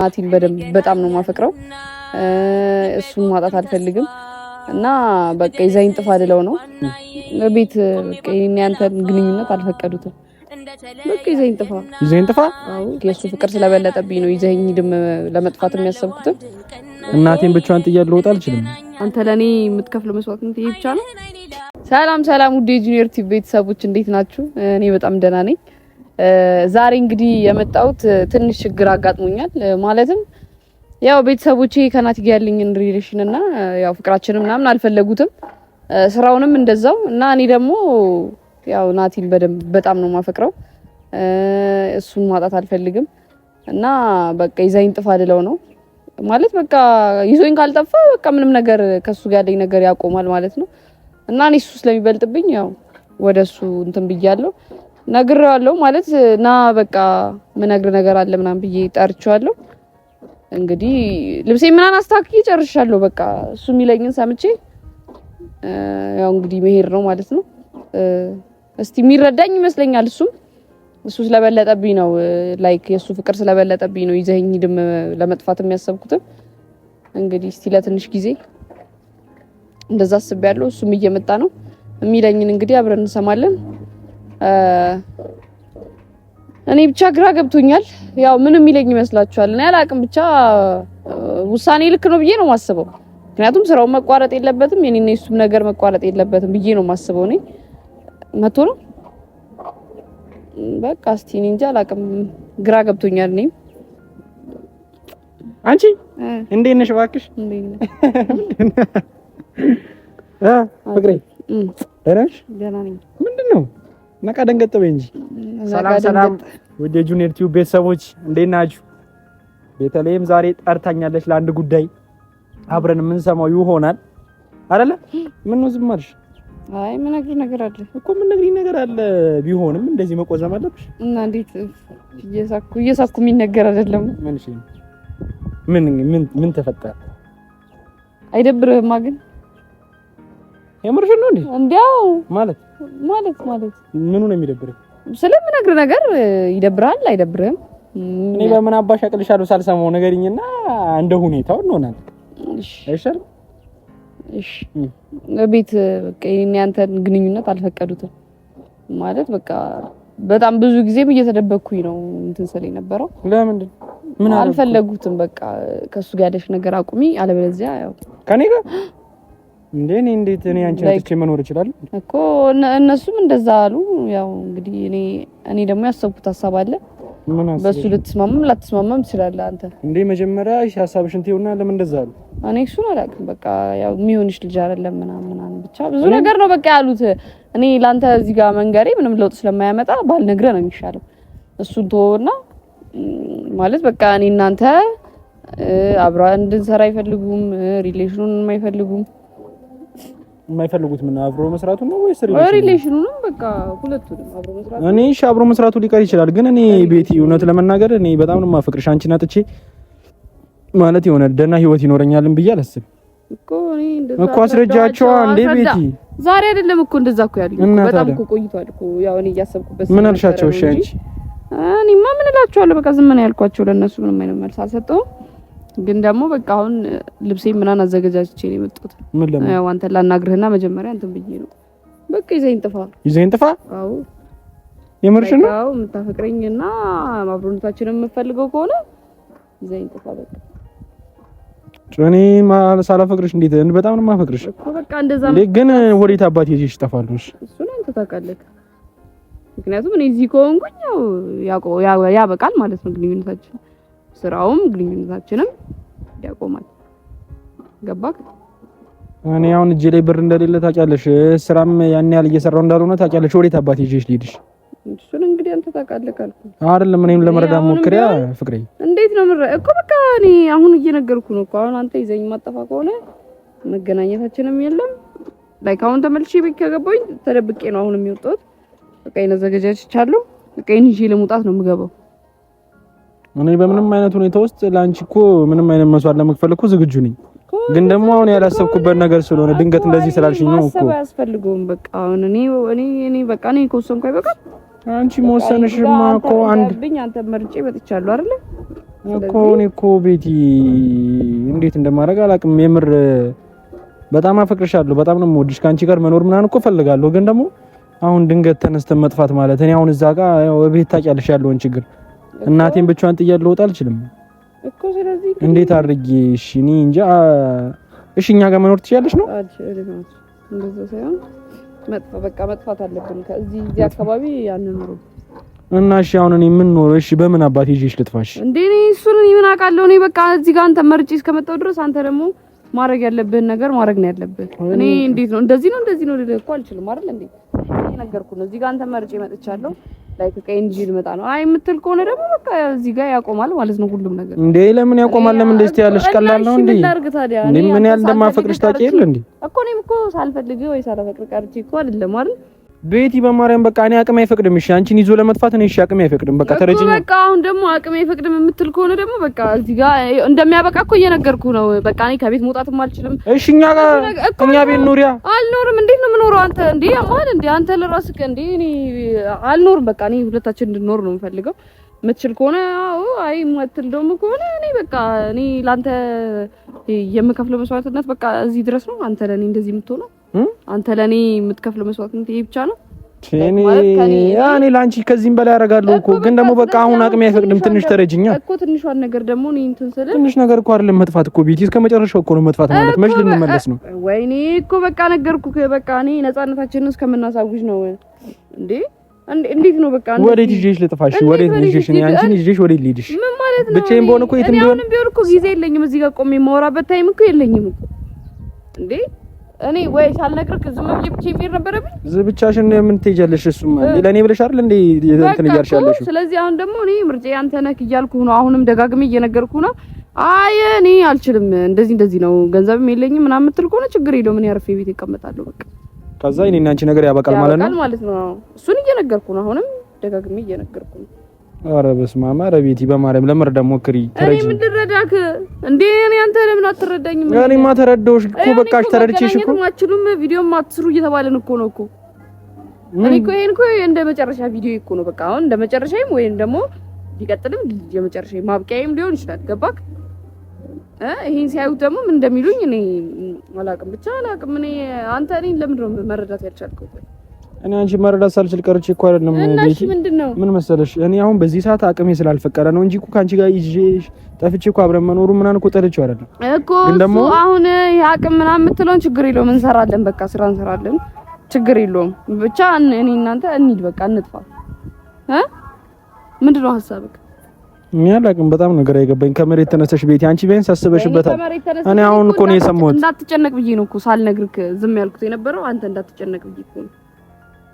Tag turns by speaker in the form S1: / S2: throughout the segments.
S1: ናቲን በደንብ በጣም ነው የማፈቅረው። እሱን ማጣት አልፈልግም እና በቃ ይዘኸኝ ጥፋ ልለው ነው። ቤት በቃ የእኔና ያንተን ግንኙነት አልፈቀዱትም። በቃ ይዘኸኝ ጥፋ፣
S2: ይዘኸኝ ጥፋ።
S1: አዎ የእሱ ፍቅር ስለበለጠብኝ ነው ይዘኸኝ ሂድም ለመጥፋት የሚያሰብኩትም።
S2: እናቴን ብቻዋን ጥያት ልወጣ አልችልም።
S1: አንተ ለእኔ የምትከፍለው መስዋዕትነት ይሄ ብቻ ነው? ሰላም ሰላም፣ ውድ የጁኒየር ቲቪ ቤተሰቦች እንዴት ናችሁ? እኔ በጣም ደህና ነኝ። ዛሬ እንግዲህ የመጣሁት ትንሽ ችግር አጋጥሞኛል። ማለትም ያው ቤተሰቦቼ ከናቲ ጋር ያለኝን relation እና ያው ፍቅራችንን ምናምን አልፈለጉትም፣ ስራውንም እንደዛው እና እኔ ደግሞ ያው ናቲን በደንብ በጣም ነው የማፈቅረው። እሱን ማጣት አልፈልግም እና በቃ ይዘኸኝ ጥፋ ልለው ነው ማለት በቃ ይዞኝ ካልጠፋ በቃ ምንም ነገር ከሱ ጋር ያለኝ ነገር ያቆማል ማለት ነው። እና እኔ እሱ ስለሚበልጥብኝ ያው ወደ እሱ እንትን ብያለሁ፣ ነግሬዋለሁ። ማለት ና በቃ ምነግር ነገር አለ ምናምን ብዬ ጠርቼዋለሁ። እንግዲህ ልብሴ ምናምን አስተካክዬ ጨርሻለሁ። በቃ እሱ የሚለኝን ሰምቼ ያው እንግዲህ መሄድ ነው ማለት ነው። እስቲ የሚረዳኝ ይመስለኛል። እሱም እሱ ስለበለጠብኝ ነው፣ like የእሱ ፍቅር ስለበለጠብኝ ነው ይዘኸኝ ሂድም ለመጥፋት የሚያሰብኩትም። እንግዲህ እስቲ ለትንሽ ጊዜ እንደዛ አስቤያለሁ። እሱም እየመጣ ነው፣ የሚለኝን እንግዲህ አብረን እንሰማለን። እኔ ብቻ ግራ ገብቶኛል። ያው ምን የሚለኝ ይመስላችኋል? እኔ አላቅም። ብቻ ውሳኔ ልክ ነው ብዬ ነው የማስበው። ምክንያቱም ስራውን መቋረጥ የለበትም የኔና የሱም ነገር መቋረጥ የለበትም ብዬ ነው የማስበው። እኔ መቶ ነው በቃ እስቲ እኔ እንጃ አላቅም፣ ግራ ገብቶኛል። እኔም
S2: አንቺ እንዴት ነሽ እባክሽ? ፍቅሬ ደህና ነሽ?
S1: ደህና ነኝ።
S2: ምንድን ነው ነቃ ደንገጥ በይ እንጂ። ሰላም ሰላም፣ ውድ የጁኒየር ቲዩብ ቤተሰቦች እንዴት ናችሁ? ቤተልሔም ዛሬ ጠርታኛለች ለአንድ ጉዳይ፣ አብረን የምንሰማው ይሆናል አይደለ? ምን ነው ዝም አልሽ?
S1: አይ የምነግርህ ነገር አለ
S2: እኮ። የምነግሪኝ ነገር አለ ቢሆንም እንደዚህ መቆዘም አለብሽ?
S1: እና እንዴት እየሳኩ እየሳኩ የሚነገር አይደለም።
S2: ምን እሺ፣ ምን ምን ምን ተፈጠረ?
S1: አይደብርህማ ግን?
S2: የምርሽን ነው እንዴ?
S1: እንዲያው
S2: ማለት
S1: ማለት ማለት
S2: ምኑ ነው የሚደብርህ?
S1: ስለምነግርህ ነገር ይደብርሃል አይደብርህም?
S2: እኔ በምን አባሽ አቅልሻለሁ ሳልሰማው ንገሪኝና እንደ ሁኔታው እንሆናለን።
S1: እሺ
S2: አይሻልም?
S1: እሺ ቤት በቃ የእኔና ያንተን ግንኙነት አልፈቀዱትም። ማለት በቃ በጣም ብዙ ጊዜም እየተደበቅኩኝ ነው እንትን ስል የነበረው።
S2: ለምንድን ምን
S1: አልፈለጉትም። በቃ ከሱ ጋር ያለሽ ነገር አቁሚ፣ አለበለዚያ ያው
S2: ከኔ ጋር እንዴ እኔ እንዴት እኔ አንቺን ትቼ መኖር እችላለሁ
S1: እኮ። እነሱም እንደዛ አሉ። ያው እንግዲህ እኔ ደግሞ ያሰብኩት ሀሳብ አለ። በሱ ልትስማማም ላትስማማም ትችላለህ አንተ።
S2: እንዴ መጀመሪያ ሀሳብሽን ትይውና ለምን እንደዛ አሉ?
S1: እኔ እሱን አላውቅም። በቃ ያው የሚሆንሽ ልጅ አይደለም ምናምን ምናምን ብቻ ብዙ ነገር ነው በቃ ያሉት። እኔ ለአንተ እዚህ ጋር መንገሬ ምንም ለውጥ ስለማያመጣ ባልነግረህ ነው የሚሻለው። እሱን ተወውና ማለት በቃ እኔ እናንተ አብራ እንድንሰራ አይፈልጉም፣ relation ኡንም አይፈልጉም።
S2: የማይፈልጉት ምን አብሮ መስራቱ ነው ወይስ
S1: relation ኡንም? በቃ ሁለቱንም አብሮ መስራቱ።
S2: እኔ እሺ አብሮ መስራቱ ሊቀር ይችላል፣ ግን እኔ ቤቲ እውነት ለመናገር እኔ በጣም ነው የማፈቅርሽ። አንቺን አጥቼ ማለት የሆነ ደህና ህይወት ይኖረኛልን ብዬ አላስብም
S1: እኮ። እኔ እንደዛ
S2: እኮ አስረጃቸዋ እንዴ ቤቲ።
S1: ዛሬ አይደለም እኮ እንደዛ እኮ ያሉኝ፣ በጣም እኮ ቆይቷል እኮ። ያው እኔ እያሰብኩበት
S2: ምን አልሻቸው? እሺ አንቺ
S1: እኔማ ምን እላቸዋለሁ? በቃ ዝም ነው ያልኳቸው። ለእነሱ ምንም አይነት መልስ አልሰጠሁም። ግን ደግሞ በቃ አሁን ልብሴ ምናምን አዘገጃጅቼ ነው የመጣሁት።
S2: ምን ለምን?
S1: ያው አንተን ላናግርህና መጀመሪያ እንትን ብዬ ነው። በቃ ይዘኸኝ ጥፋ፣
S2: ይዘኸኝ ጥፋ።
S1: አዎ
S2: የምርሽን ነው?
S1: አዎ የምታፈቅረኝና አብሮነታችንን የምፈልገው ከሆነ ይዘኸኝ ጥፋ። በቃ
S2: እኔ ሳላፈቅርሽ እንዴት? በጣም ነው የማፈቅርሽ
S1: እኮ። በቃ እንደዛ
S2: እንዴ። ግን ወዴት አባት ይዤሽ እጠፋለሁ? እሺ
S1: እሱን አንተ ታውቃለህ። ምክንያቱም እኔ እዚህ ከሆንኩኝ ያው ያበቃል ማለት ነው ግንኙነታችን፣ ስራውም ግንኙነታችንም ያቆማል። ገባክ?
S2: እኔ አሁን እጄ ላይ ብር እንደሌለ ታውቂያለሽ። ስራም ያን ያህል እየሰራው እንዳልሆነ ታውቂያለሽ። ወዴት አባት ይዤሽ ልሂድሽ?
S1: እሱን እንግዲህ አንተ ታውቃለህ ካልኩህ
S2: አይደለም። እኔም ለመረዳት ሞክሪያ ፍቅሬ።
S1: እንዴት ነው ምረ እኮ በቃ እኔ አሁን እየነገርኩህ ነው እኮ። አሁን አንተ ይዘኝ ማጠፋ ከሆነ መገናኘታችንም የለም። like አሁን ተመልሼ ቤት ከገባሁኝ ተደብቄ ነው አሁን የሚወጣሁት። በቃ አዘገጃጅቻለሁ። በቃ ይዤ ለመውጣት ነው የምገባው።
S2: እኔ በምንም አይነት ሁኔታ ውስጥ ለአንቺ እኮ ምንም አይነት መስዋዕት ለመክፈል እኮ ዝግጁ ነኝ። ግን ደግሞ አሁን ያላሰብኩበት ነገር ስለሆነ ድንገት እንደዚህ ስላልሽኝ ነው እኮ።
S1: ማሰብ አያስፈልገውም። በቃ አሁን እኔ እኔ እኔ በቃ እኔ ከወሰንኩ አይበቃም።
S2: አንቺ መወሰንሽማ እኮ አንድ
S1: ብኝ አንተ መርጬ መጥቻለሁ አይደለ?
S2: እኮ እኔ እኮ ቤቲ እንዴት እንደማደርግ አላውቅም። የምር በጣም አፈቅርሻለሁ፣ በጣም ነው የምወድሽ። ከአንቺ ጋር መኖር ምናምን እኮ እፈልጋለሁ። ግን ደግሞ አሁን ድንገት ተነስተን መጥፋት ማለት እኔ አሁን እዛ ጋር ያው ቤት ታውቂያለሽ ያለውን ችግር እናቴን ብቻዋን ጥያት ልወጣ አልችልም
S1: እኮ። ስለዚህ
S2: እንዴት አድርጌ እሺ፣ እኔ እንጃ። እሺ እኛ ጋር መኖር ትችያለሽ ነው?
S1: እንደዛ ሳይሆን በቃ መጥፋት አለብን ከዚህ እዚህ አካባቢ አንኖርም።
S2: እና እሺ አሁን እኔ ምን ኖር? እሺ በምን አባቴ ይዤሽ ልጥፋሽ
S1: እንዴ? እኔ እሱን እኔ ምን አውቃለሁ? እኔ በቃ እዚህ ጋር አንተ መርጬ እስከመጣሁ ድረስ አንተ ደግሞ ማድረግ ያለብህን ነገር ማድረግ ነው ያለብህ። እኔ እንዴት ነው እንደዚህ ነው እንደዚህ ነው ልልህ እኮ አልችልም አይደል እንዴ? እኔ ነገርኩህ ነው። እዚህ ጋር አንተ መርጬ መጥቻለሁ። like ቀይ እንጂ ልመጣ ነው። አይ የምትል ከሆነ ደግሞ በቃ እዚህ ጋር ያቆማል ማለት ነው ሁሉም ነገር።
S2: እንዴ ለምን ያቆማል? ለምን እንደዚህ ትያለሽ? ቀላል ነው እንዴ? እንዴ ምን ያህል እንደማፈቅርሽ ታውቂ የለ እንዴ?
S1: እኮ እኔም እኮ ሳልፈልግ ወይ ሳላፈቅር ቀርቼ እኮ አይደለም አይደል
S2: ቤቲ፣ በማርያም በቃ እኔ አቅሜ አይፈቅድም። እሺ አንቺን ይዞ ለመጥፋት እኔ እሺ አቅሜ አይፈቅድም። በቃ ተረጅኝ።
S1: በቃ አሁን ደግሞ አቅሜ አይፈቅድም የምትል ከሆነ ደግሞ በቃ እዚህ ጋር እንደሚያበቃ እኮ እየነገርኩ ነው። በቃ እኔ ከቤት መውጣትም አልችልም።
S2: እሺ እኛ ጋር እኛ ቤት ኑሪያ።
S1: አልኖርም። እንዴት ነው የምኖረው? አንተ እንዴ አማን እንዴ አንተ ለራስህ እንዴ እኔ አልኖርም። በቃ እኔ ሁለታችን እንድንኖር ነው የምፈልገው። የምትችል ከሆነ አዎ፣ አይ የማትል ደግሞ ከሆነ እኔ በቃ እኔ ላንተ የምከፍለው መስዋዕትነት በቃ እዚህ ድረስ ነው። አንተ ለኔ እንደዚህ የምትሆነው አንተ ለኔ የምትከፍለው መስዋዕትነት ይሄ ብቻ ነው።
S2: እኔ ለአንቺ ከዚህም በላይ አደርጋለሁ እኮ ግን ደግሞ በቃ አሁን አቅሜ አይፈቅድም። ትንሽ ተረጅኛ
S1: እኮ ትንሿን ነገር ደግሞ እኔ እንትን ስል
S2: ትንሽ ነገር እኮ አይደለም መጥፋት እኮ ቤቲ፣ እስከ መጨረሻው እኮ ነው መጥፋት ማለት። መች ልንመለስ ነው?
S1: ወይኔ እኮ በቃ ነገርኩህ። በቃ እኔ ነፃነታችንን እስከምናሳውጅ ነው እንዴ። እንዴት ነው በቃ
S2: ወዴት ይዤሽ ልጥፋሽ? ወዴት ይዤሽ እኔ አንቺን ይዤሽ ወዴት ልሂድሽ?
S1: ምን ማለት ነው?
S2: ብቻዬን በሆነ እኮ የትም ቢሆን
S1: ቢሆን እኮ ጊዜ የለኝም። እዚህ ጋር ቆሜ የማወራበት time እኮ የለኝም እኮ እንዴ። እኔ ወይ ሳልነግርህ ዝም ብዬ ብቻዬን መሄድ ነበረብኝ።
S2: ብቻሽን ምን ትሄጃለሽ? እሱማ ለእኔ ብለሽ አይደል እንዴ እንትን እያልሽ ያለሽው?
S1: ስለዚህ አሁን ደግሞ እኔ ምርጫዬ አንተ ነህ እያልኩህ ነው። አሁንም ደጋግሜ እየነገርኩህ ነው። አይ እኔ አልችልም፣ እንደዚህ እንደዚህ ነው፣ ገንዘብም የለኝም ምናምን የምትል ከሆነ ችግር የለውም። እኔ አርፌ ቤት እቀመጣለሁ በቃ።
S2: ከዛ እኔና አንቺ ነገር ያበቃል ማለት ነው
S1: ማለት ነው። እሱን እየነገርኩህ ነው። አሁንም ደጋግሜ እየነገርኩህ ነው።
S2: ኧረ በስመ አብ! ኧረ ቤቲ በማርያም ለመርዳት ሞክሪ።
S1: እኔ ምን ልረዳክ እንዴ? እኔ አንተ ለምን አትረዳኝም?
S2: እኔማ ተረዳሁሽ እኮ በቃሽ፣ ተረድቼሽ እኮ
S1: አችሉም ቪዲዮም አትስሩ እየተባለን እኮ ነው እኮ። እኔ እኮ ይሄን እኮ እንደ መጨረሻ ቪዲዮ እኮ ነው በቃ። አሁን እንደ መጨረሻዬም ወይም ደግሞ ቢቀጥልም የመጨረሻ ማብቂያዬም ሊሆን ይችላል። ገባክ? ይሄን ሲያዩት ደግሞ ምን እንደሚሉኝ እኔ አላውቅም፣ ብቻ አላውቅም። እኔ አንተ እኔን ለምንድን ነው መረዳት ያልቻልከው?
S2: እኔ አንቺ መረዳት ሳልችል ቀርቼ እኮ አይደለም።
S1: ቤቲ ምንድነው
S2: ምን መሰለሽ፣ እኔ አሁን በዚህ ሰዓት አቅሜ ስላልፈቀደ ነው እንጂ እኮ ከአንቺ ጋር ይዤሽ ጠፍቼ እኮ አብረን መኖሩ ምናምን እኮ ጠልቼው አይደለም
S1: እኮ። እሱ አሁን ይሄ አቅም ምናምን የምትለውን ችግር የለውም እንሰራለን፣ በቃ ስራ እንሰራለን፣ ችግር የለውም። ብቻ እኔ እናንተ እንሂድ፣ በቃ እንጥፋ። ምንድነው ሀሳብክ?
S2: እኔ አላውቅም። በጣም ነው ግራ የገባኝ። ከመሬት ተነስተሽ ቤቲ፣ አንቺ ቢያንስ አስበሽበታል። እኔ አሁን እኮ ነው የሰማሁት።
S1: እንዳትጨነቅ ብዬ ነው እኮ ሳልነግርክ ዝም ያልኩት የነበረው አንተ እንዳትጨነቅ ብዬ እኮ ነው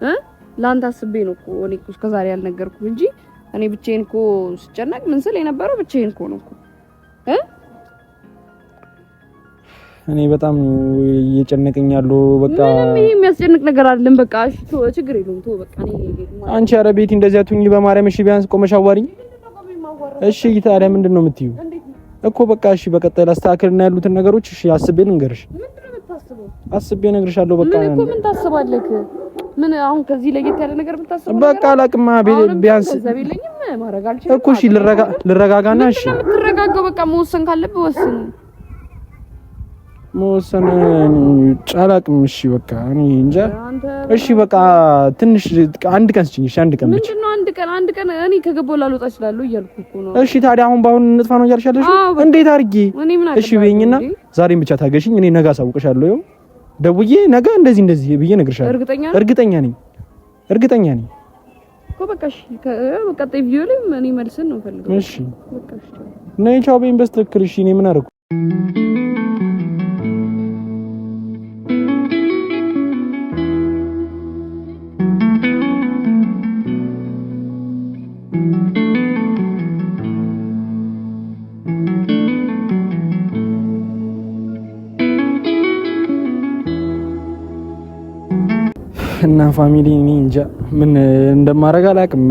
S1: እ ለአንተ አስቤ ነው እኮ እኔ እኮ እስከዛሬ ያልነገርኩህ እንጂ እኔ ብቻዬን እኮ ስጨነቅ ምን ስል የነበረው ብቻዬን እኮ ነው እኮ እ
S2: እኔ በጣም እየጨነቀኝ ያለው በቃ
S1: ምንም ይሄ የሚያስጨንቅ ነገር አይደለም። በቃ እሺ ችግር የለውም ተወው በቃ። እኔ
S2: አንቺ ኧረ ቤቲ እንደዚያ አትሁኚ በማርያም። እሺ ቢያንስ ቆመሽ አዋሪኝ። እሺ ታዲያ ምንድን ነው የምትይው እኮ? በቃ እሺ በቀጣይ ላስተካክልና ያሉትን ነገሮች እሺ አስቤ ልንገርሽ። አስቤ እነግርሻለሁ። በቃ
S1: ምን እኮ ምን ታስባለህ? ምን አሁን ከዚህ ለየት ያለ ነገር የምታስበው?
S2: በቃ አላቅማ። ቢያንስ
S1: ገንዘብ የለኝም ማድረግ አልችልም
S2: እኮ። እሺ ልረጋጋና እሺ
S1: የምትረጋጋው በቃ መወሰን ካለብህ ወስን።
S2: መወሰን አላቅም። እሺ በቃ እኔ እንጃ። እሺ በቃ ትንሽ አንድ ቀን ስጭኝ። እሺ አንድ ቀን ብቻ።
S1: ምንድነው አንድ ቀን? አንድ ቀን እኔ ከገባሁ ላልወጣ እችላለሁ እያልኩ እኮ ነው።
S2: እሺ ታዲያ አሁን በአሁን እንጥፋ ነው እያልሽ ያለሽው? እንዴት አድርጌ? እሺ በይኝና ዛሬን ብቻ ታገሽኝ። እኔ ነገ አሳውቅሻለሁ። ይኸው ደውዬ ነገ እንደዚህ እንደዚህ ብዬ እነግርሻለሁ። እርግጠኛ ነኝ፣ እርግጠኛ ነኝ
S1: እኮ በቃ እሺ። በቀጣይ ቪዲዮ ላይ እኔ መልስን ነው የምፈልገው።
S2: እሺ ነይ ቻው በይኝ በስትክክል። እሺ እኔ ምን አደረኩ? እና family እኔ እንጃ ምን እንደማደርግ አላውቅም።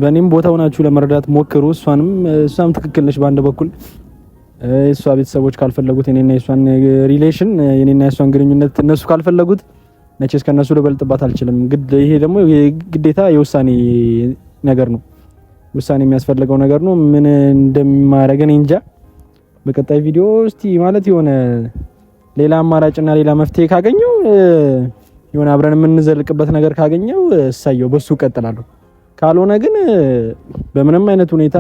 S2: በእኔም ቦታ ሆናችሁ ለመረዳት ሞክሩ። እሷንም እሷም ትክክል ነች በአንድ በኩል እሷ ቤተሰቦች ካልፈለጉት የኔና የሷን relation የኔና የሷን ግንኙነት እነሱ ካልፈለጉት መቼስ ከእነሱ ልበልጥባት አልችልም። ይሄ ደግሞ ግዴታ የውሳኔ ነገር ነው። ውሳኔ የሚያስፈልገው ነገር ነው። ምን እንደማደርግ እኔ እንጃ። በቀጣይ ቪዲዮ እስቲ ማለት የሆነ ሌላ አማራጭና ሌላ መፍትሄ ካገኘው የሆነ አብረን የምንዘልቅበት ነገር ካገኘው እሳየው፣ በሱ እቀጥላለሁ። ካልሆነ ግን በምንም አይነት ሁኔታ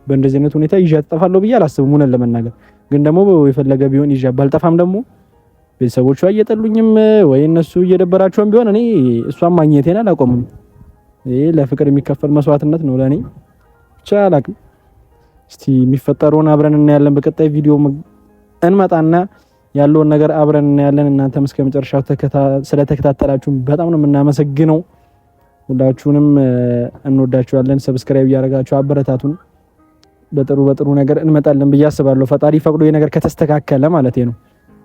S2: በእንደዚህ አይነት ሁኔታ ይዣት እጠፋለሁ ብዬ አላስብም። እውነት ለመናገር ግን ደግሞ የፈለገ ቢሆን ይዣት ባልጠፋም ደግሞ ቤተሰቦቿ እየጠሉኝም ወይ እነሱ እየደበራቸውም ቢሆን እኔ እሷን ማግኘቴን አላቆምም። ይሄ ለፍቅር የሚከፈል መስዋዕትነት ነው ለኔ። ብቻ አላቅም። እስቲ የሚፈጠረውን አብረን እናያለን። በቀጣይ ቪዲዮ እንመጣና ያለውን ነገር አብረን እናያለን። እናንተም እስከ መጨረሻው ስለተከታተላችሁ በጣም ነው የምናመሰግነው። ሁላችሁንም እንወዳችኋለን። subscribe እያደረጋችሁ አበረታቱን። በጥሩ በጥሩ ነገር እንመጣለን ብዬ አስባለሁ። ፈጣሪ ፈቅዶ ይሄ ነገር ከተስተካከለ ማለት ነው።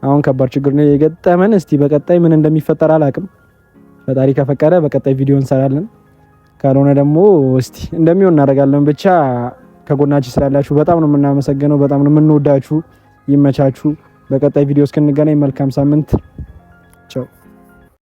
S2: አሁን ከባድ ችግር ነው የገጠመን። እስቲ በቀጣይ ምን እንደሚፈጠር አላቅም። ፈጣሪ ከፈቀደ በቀጣይ ቪዲዮ እንሰራለን። ካልሆነ ደግሞ እስቲ እንደሚሆን እናደርጋለን። ብቻ ከጎናችሁ ስላላችሁ በጣም ነው የምናመሰግነው። በጣም ነው የምንወዳችሁ። ይመቻችሁ። በቀጣይ ቪዲዮ እስክንገናኝ መልካም ሳምንት።